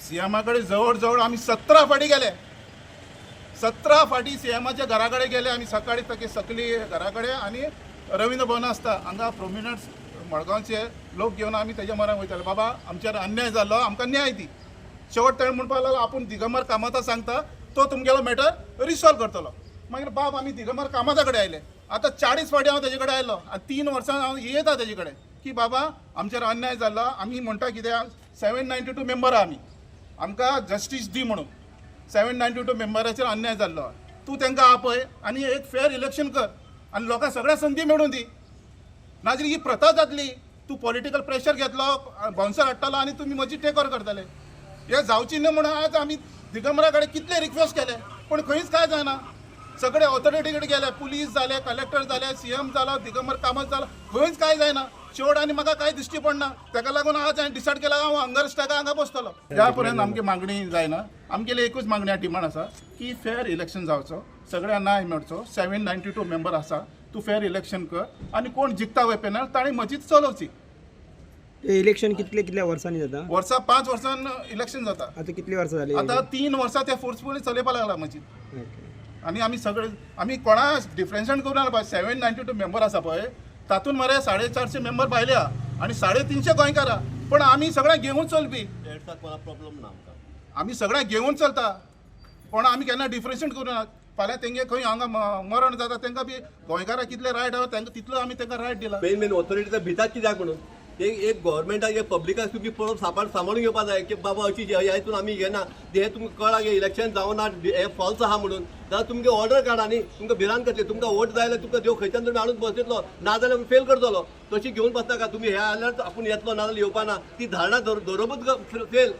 सीएमा कडेन जवळ जवळ आमी 17 फाटी गेले. 17 फाटी सीएमाच्या घरा कडेन गेले आमी. सकाळी तकी सकली घरा कडेन आनी रवींद्र भवन आसता हांगा, प्रोमिनंट मडगांवचे लोक घेवन आमी तेज्या मरान वयताले, बाबा, आमचेर अन्याय जाल्लो, आमकां न्याय दी. शेवट ताणें म्हणपाक लागलो, आपूण दिगंबर कामता सांगता, तो तुमगेलो मॅटर रिसॉल्व करतलो. मागीर बाब, आमी दिगंबर कामता कडेन आयले. आतां 40 फावटी हांव तेजे कडेन आयलो आनी 3 वर्सां हांव येता तेजे कडेन की बाबा, आमचेर अन्याय जाल्लो. आमी म्हणटा कितें, 792 मेंबर आहा आमी, आमकां जस्टीस दी म्हणून. 792 मेंबराचेर अन्याय जाल्लो. तूं तांकां आपय आनी एक फेर इलेक्शन कर आनी लोकांक सगळ्या संदी मेळूं दी. नाजाल्यार ही प्रथा जातली. तूं पॉलिटिकल प्रेशर घेतलो, बाउन्सर हाडटलो आनी तुमी म्हजी टेक ओवर करतले. हे जावची न्हय म्हणून आज आमी दिगंबरा कडेन कितले रिक्वेस्ट केले, पूण खंयच कांय जायना. सगळे ऑथॉरिटी कडेन गेले, पुलीस जाले, कलेक्टर जाले, सीएम जालो, दिगंबर कामत जालो, खंयच कांय जायना. शेवट आनी म्हाका कांय दिश्टी पडना. ताका लागून आज हांवें डिसायड केला, हांव हंगर स्ट्रायकाक हांगा बसतलो ज्या पर्यंत आमची मागणी जायना. आमगेली एकूच मागणी, डिमांड आसा की फेर इलेक्शन जावचो, सगळ्यांक न्याय मेळचो. 792 मेंबर आसा, तूं फेर इलेक्शन कर आनी कोण जिखता वय पॅनल, ताणें मजीद चलोवची. ते इलेक्शन कितले कितल्या वर्सांनी जाता? वर्सा, 5 वर्सान इलेक्शन जाता. आता कितली वर्सां जाली? आतां 3 वर्सां ते फोर्सफुली चलयपा लागला मजीद. आनी आमी सगळे, आमी कोणा डिफरन्शिएट करूं ना. पळय, 792 मेंबर आसा पळय, तातूंत मरे 450 मेंबर भायले आहा आनी 350 गोंयकार आहा, पण आमी सगळ्यांक घेवन चलपी. प्रॉब्लम ना आमकां. आमी सगळ्यांक घेवन चलता. कोण आमी केन्ना डिफरन्शिएट करूं ना. फाल्यां तेंगे खंय हांगा मरण जाता, तेंकां बी गोंयकाराक कितले रायट आहा तेंकां, तितलो आमी तेंकां रायट दिला. मेन मेन ऑथॉरिटी भितात कित्याक म्हणून? एक एक गव्हर्मेंटाक, एक पब्लिकाक तुमी पळोवन सांबाळ सांबाळून घेवपा जाय की बाबा, अशी ह्या हितून आमी घेना. हे तुमकां कळ्ळां की इलेक्शन जावना, हे फॉल्स आहा म्हणून, जाल्यार तुमगे ऑर्डर काडा न्ही. तुमकां भिरांत कसली? तुमकां वोट जाय जाल्यार तुमकां देव खंयच्यान तुमी हाडून बसयतलो, नाजाल्यार फेल करतलो. तशी घेवन बसनाका तुमी. हे जाल्यार आपूण येतलो, नाजाल्यार येवपा ना, ती धारणा दवरपूच फेल.